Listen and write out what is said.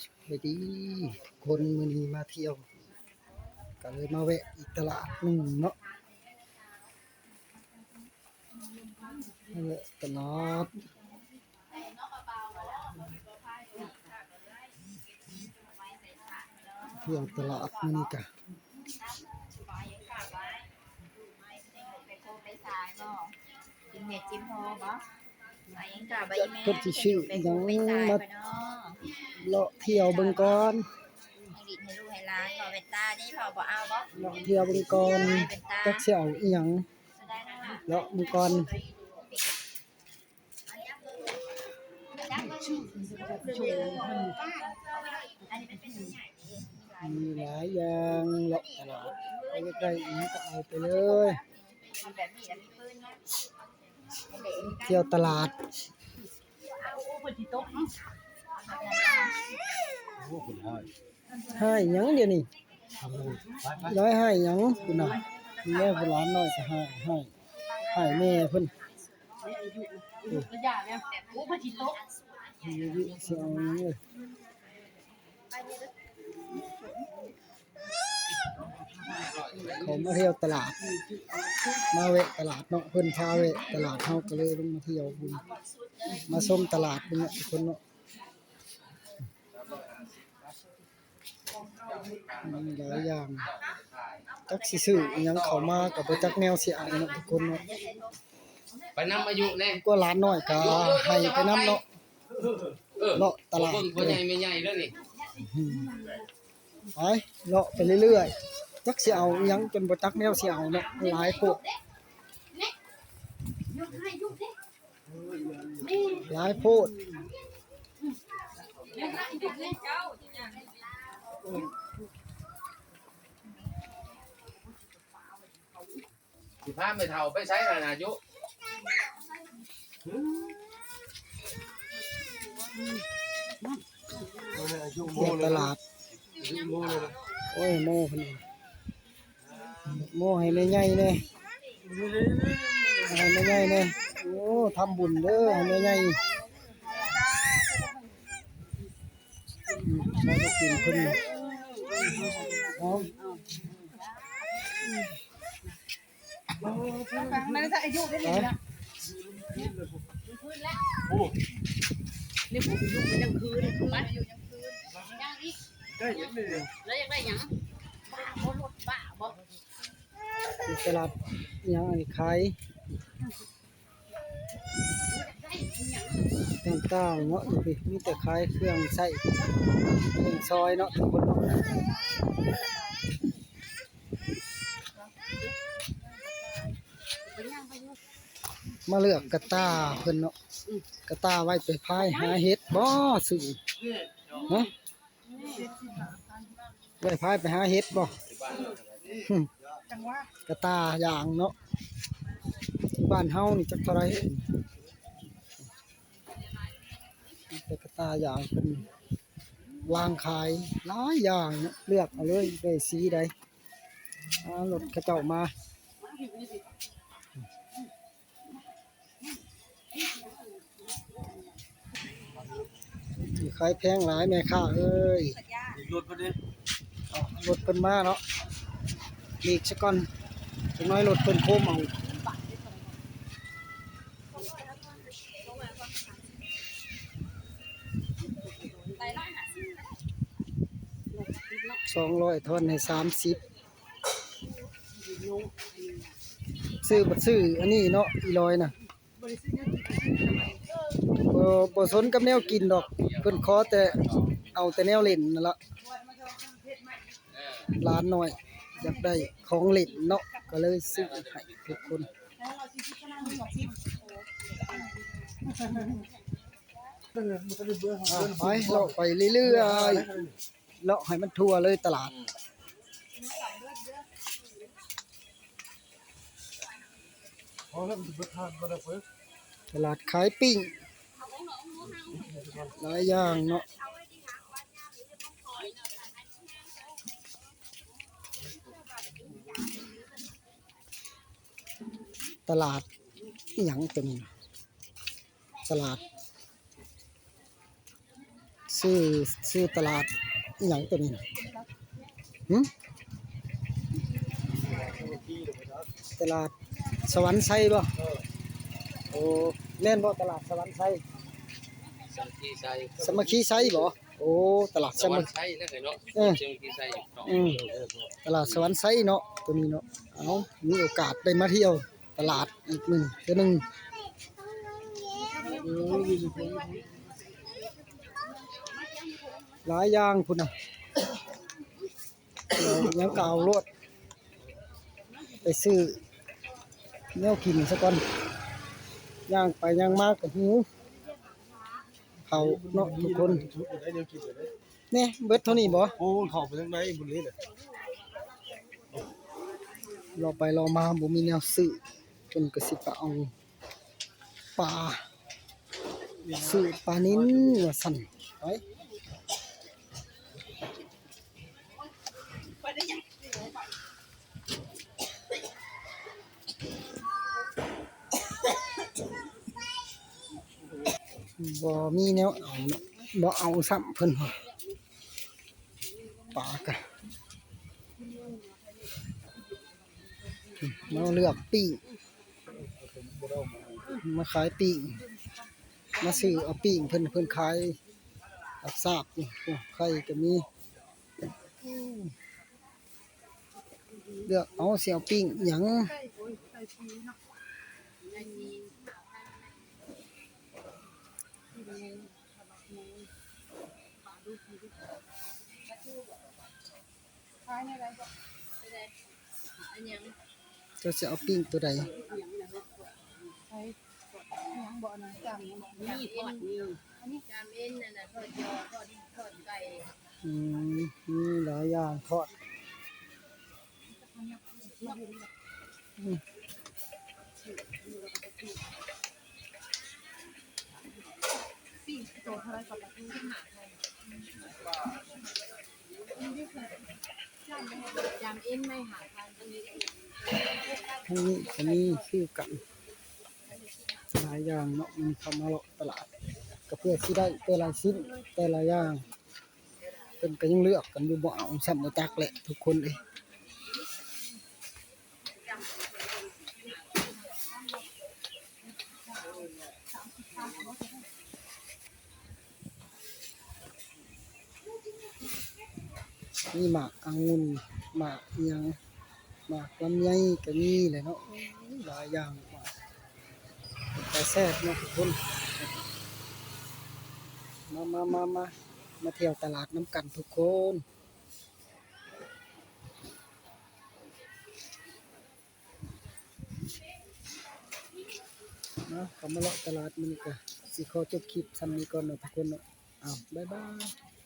ສະບາຍດີທຸກຄົນ, ມື້ນີ້ມາທ່ຽວ ກໍເລີຍມາແວະອີກຕະຫຼາດໜຶ່ງເນາະ, ມາແວະຕະຫຼາດ. ທ່ຽວຕະຫຼາດມື້ນີ້ກະ ກິນເຫັດຈິ້ມຫໍ່ບໍ່? ເພິ່ນຊິຊື້ອີ່ຫຍັງມາເລາະທ່ຽວເບິ່ງກ່ອນ, ໃຫ້ລູກໃຫ້ຫຼານບໍ່? ແວ່ນຕານີ້ພໍ່ບໍ່ເອົາບໍ່? ເລາະທ່ຽວເບິ່ງກ່ອນ, ຈັກຊິເອົາອີ່ຫຍັງ ເລາະເບິ່ງກ່ອນ. ມີຫຼາຍຢ່າງເລາະຕະຫຼາດ, ໃຜຢາກໄດ້ອີ່ຫຍັງກໍເອົາໄປເລີຍ. ທ່ຽວຕະຫຼາດ. ຮ້າຍຫຍັງດຽວນີ້? ຮ້າຍຮ້າຍຫຍັງພຸ້ນນະ, ແມ່ຜູ້ຫຼານນ້ອຍກໍຮ້າຍ ຮ້າຍ ຮ້າຍແມ່ເພິ່ນ. ເຂົາມາທ່ຽວຕະຫຼາດ, ມາແວະຕະຫຼາດເນາະ, ເພິ່ນພາແວະຕະຫຼາດ ເຮົາກໍເລີຍລົງມາທ່ຽວເບິ່ງ, ມາຊົມຕະຫຼາດເບິ່ງເນາະທຸກຄົນເນາະ. ມີຫຼາຍຢ່າງ, ຈັກຊິຊື້ອີ່ຫຍັງເຂົ້າມາກໍບໍ່ຈັກແນວຊິເອົາເນາະທຸກຄົນເນາະ. ໄປນຳອາຍຸແດ່, ກວ່າຫຼານນ້ອຍກໍໃຫ້ໄປນຳເນາະ. ເອີ ເລາະຕະຫຼາດ ພໍ່ໃຫຍ່ແມ່ໃຫຍ່ເດີນີ້. ໄປເລາະໄປເລື້ອຍໆ, ຈັກຊິເອົາອີ່ຫຍັງ ຈົນບໍ່ຈັກແນວຊິເອົາເນາະ, ຫຼາຍໂພດ. ຫຼາຍໂພດ. ຊິພາແມ່ເຖົ້າໄປໃສລະນະ? ຢູ່ ຢູ່ຕະຫຼາດ. ໂອ້ຍ ໂມ້ເພິ່ນ ໂມ້ໃຫ້ແມ່ໃຫຍ່ແດ່, ໃຫ້ແມ່ໃຫຍ່ແດ່. ໂອ້ ທຳບຸນເດີ ໃຫ້ແມ່ໃຫຍ່. ອືມ ໃສ່ກໍກິນເພິ່ນ ເອົາ. ມັນຈະອາຍຸໄດ້ນີ້ນະ. ໂອ້ ນີ້ຜູ້ຢູ່ກາງຄືນ ມັນຢູ່ກາງຄືນ ຍັງອີກ ໄດ້ອີກເລີຍ. ແລ້ວຢາກໄດ້ຫຍັງ? ບ້າບໍ່? ລົດບ້າບໍ່? ຢູ່ຕະຫຼາດຫຍັງອັນນີ້ຂາຍຕ່າງໆເນາະ, ຢູ່ພີ້ມີແຕ່ຂາຍເຄື່ອງໃຊ້ ເຄື່ອງຊອຍເນາະ ທຸກຄົນເນາະ. ມາເລືອກກະຕ່າເພິ່ນເນາະ, ກະຕ່າໄວ້ໄປພາຍຫາເຫັດບໍ່? ຊື້ ຮະ? ໄວ້ພາຍໄປຫາເຫັດບໍ່? ກະຕ່າຢາງເນາະ, ບ້ານເຮົານີ້ຈັກເທົ່າໃດ? ແຕ່ກະຕ່າຢາງເພິ່ນວາງຂາຍຫຼາຍຢ່າງເນາະ, ເລືອກເອົາເລີຍ ໄດ້ສີໃດ. ອ່າ ລົດເຂົາເຈົ້າມາ. ຂາຍແພງຫຼາຍແມ່ຄ້າເອີຍ. ອີກລົດເພິ່ນເດ້ ລົດເພິ່ນມາເນາະ, ຫຼີກຊະກ່ອນ ຈັກໜ້ອຍລົດເພິ່ນໂຄ້ງເອົາ. ສອງຮ້ອຍ ທອນໃຫ້ສາມສິບ. ຊື້ ບັດຊື້ອັນນີ້ເນາະ ອີຫຼອຍນະ. ບໍ່ ບໍ່ສົນກັບແນວກິນດອກ, ເພິ່ນຂໍແຕ່ ເອົາແຕ່ແນວຫຼິ້ນນັ້ນລະ. ຫຼານນ້ອຍຢາກໄດ້ຂອງຫຼິ້ນເນາະ ກໍເລີຍຊື້ໃຫ້ທຸກຄົນ. ອ່າ ໄປ ເລາະໄປເລື້ອຍໆ. ເລາະໃຫ້ມັນທົ່ວເລີຍຕະຫຼາດ. ຕະຫຼາດຂາຍປີ້ງ ຫຼາຍຢ່າງເນາະ. ຕະຫຼາດອີ່ຫຍັງຕົວນີ້? ຕະຫຼາດ ໂຊ ຊື່ ຊື່ຕະຫຼາດອີ່ຫຍັງໂຕນີ້ນະ? ຫຶ? ຕະຫຼາດສະຫວັນໄຊບໍ່? ໂອ້ ແມ່ນບໍ່ ຕະຫຼາດສະຫວັນໄຊ? ສາມັກຄີໄຊ ສາມັກຄີໄຊບໍ່? ໂອ້ ຕະຫຼາດສະຫວັນ ສະຫວັນໄຊແຫຼະເນາະ ເອີ ສາມັກຄີໄຊເນາະ ອືມ ຕະຫຼາດສະຫວັນໄຊເນາະ ໂຕນີ້ເນາະ. ເອົາ ມີໂອກາດໄດ້ມາທ່ຽວຕະຫຼາດອີກມື້ ເທື່ອໜຶ່ງ ຫຼາຍຢ່າງພຸ້ນນະ. ເອົາຫຍັງກໍເອົາໂລດ ໄປຊື້ແນວກິນສາກ່ອນ ຍ່າງໄປຍ່າງມາກໍຫິວເຂົ້າເນາະທຸກຄົນ. ແນ່ ເບິດເທົ່ານີ້ບໍ່? ໂອ້ ເຂົ້າໄປທາງໃນພຸ້ນເລີຍນະ ເລາະໄປເລາະມາບໍ່ມີແນວຊື້ ເພິ່ນກໍຊິໄປເອົາ ປາ ຊື້ປານິນວ່າຊັ້ນ ໄປ ບໍ່ມີແນວເອົາເນາະ ບໍ່ເອົາຊ້ຳເພິ່ນວ່າ ປາກະ ມາເລືອກປີ້ງ ມາຂາຍປີ້ງ ມາຊື້ເອົາປີ້ງເພິ່ນ ເພິ່ນຂາຍລາບຊາບນີ້ ໂອ້ ໄຂ່ກໍມີ ເລືອກເອົາ ຊິເອົາປີ້ງຫຍັງ. ຂາຍແນວໃດເກາະ? ອັນຫຍັງ? ເຈົ້າຊິເອົາປີ້ງຕົວໃດ? ໄປຫຍັງເບາະນະ? ຈາມຫຍັງເບາະ? ນີ້ທອດນີ້ ອັນນີ້ ຈາມເອັນນັ້ນນະ ທອດຍໍ ທອດ ທອດໄກ່. ອືມ ມີຫຼາຍຢ່າງທອດ. ທາງນີ້ກໍມີຄືກັນ ຫຼາຍຢ່າງເນາະ. ມື້ນີ້ເຂົ້າມາເລາະຕະຫຼາດ ກໍເພື່ອຊິໄດ້ແຕ່ລະຊິ້ນແຕ່ລະຢ່າງ. ເພິ່ນກໍຍັງເລືອກກັນຢູ່ ບໍ່ເອົາຊ້ຳ ບໍ່ຈັກແຫຼະທຸກຄົນເອີຍ. ມີໝາກອະງຸ່ນ ໝາກອີ່ຫຍັງ ໝາກລຳໄຍກໍມີແຫຼະເນາະ. ໂອ້ຍ ຫຼາຍຢ່າງ ເປັນຕາແຊບເນາະທຸກຄົນ. ມາ ມາ ມາ ມາ ມາທ່ຽວຕະຫຼາດນຳກັນທຸກຄົນ. ເນາະ ເຂົ້າມາເລາະຕະຫຼາດມື້ນີ້ກະຊິຂໍຈົບຄລິບສ່ຳນີ້ກ່ອນເນາະທຸກຄົນເນາະ. ເອົາ ບາຍບາຍ.